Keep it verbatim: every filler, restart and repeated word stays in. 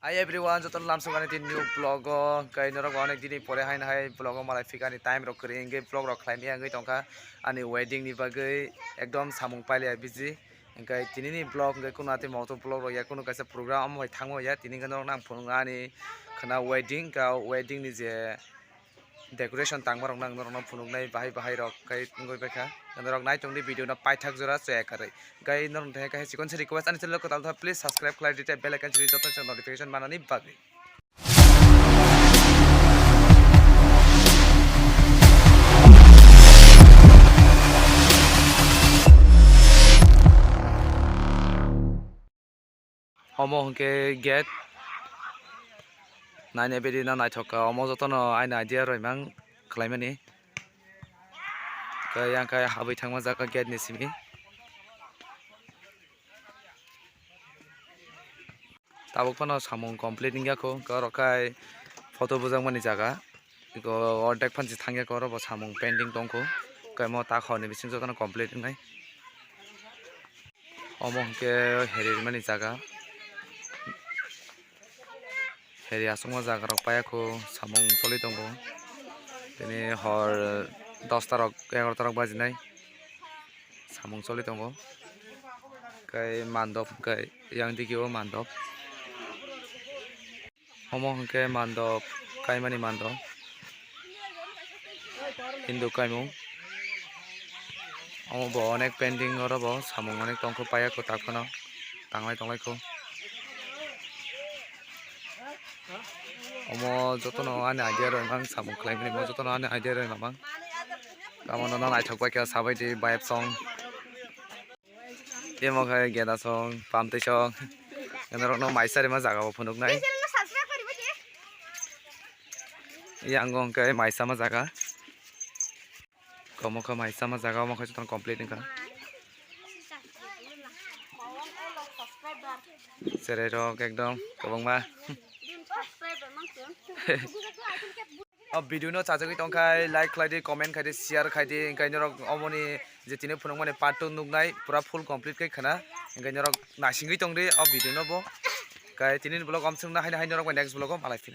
Hi everyone, joto lamsok ani tini new vlog o, kai norok onek dini pore haino hai vlog o malai phika ani time rok kwrwi, hwnkhe vlog rok khlai maya wngwi tongkha ani wedding ni bagwi, ekdom samung pailiya busy, hwnkhe tini ni vlog hwnkhe kunu ati moto vlog rok ya, kunu kaisa program omo hai thangma ya, tini hwnkhe norok nang phunukna ani khwna wedding, ka wedding ni je decoration tangma rok nang norok no phunuknai bahai bahai rok kai wngwi baikha, norok nai tongdi video no paithak jora chaya kwrwi. Gai norok thai kaisa chikon se request ani channel kwtal tha, please subscribe khlai di tei bell icon siri joto channel notification manani bagwi. Omo hwnkhe gate naina bidi no naithok kha, omo jotono aini idea rwimang khlaimani. Khe yang khe habwi thangma jaga gate ni simi. Tabuk phano samung complete wngya kho, hwnkhe oro khai photo bujakmani jaga. Eko ordek phansi thangya khe oro bo samung pending tongkho, hwnkhe mo takhorni bising jotono complete wngnai. Omo hwnkhe heri rimani jaga, heri aswkma jaga rok paiya kho, samung choli tongo, tini hor dosta rok egarota rok bajinai. Samung choli tongo. Kei mandop kei yang digi o mandop. Omo hwnkhe mandop kaimani mandop. Hindu kaimung. Omo bo onek pending oro bo samung onek tongkho paiya kho tak phano tanglai tonglai kho. Omo jotono ani idea rwmang samung khlaimani, omo jotono ani idea rwmang. Tamo no naithok bai khe sabai di vibe song. Temo khe geda song, pamtwi song. Norok no maisa rima jaga o phunuk nai. Yang o hwnkhe maisa ma jaga. Komo khe maisa ma jaga, omo khe jotono complete wngkha. Cherai rok ekdom kwbangma. O video no chajagwi tongkhai like khlai di, comment khai di, share khai di, hwnkhe norok omoni je tini phunukmani part two nuknai pura full complete khai khna, hwnkhe norok naisingwi tongdi o video no bo. Kai tini vlog omswkna haino hai norok bai next vlog o malai phina.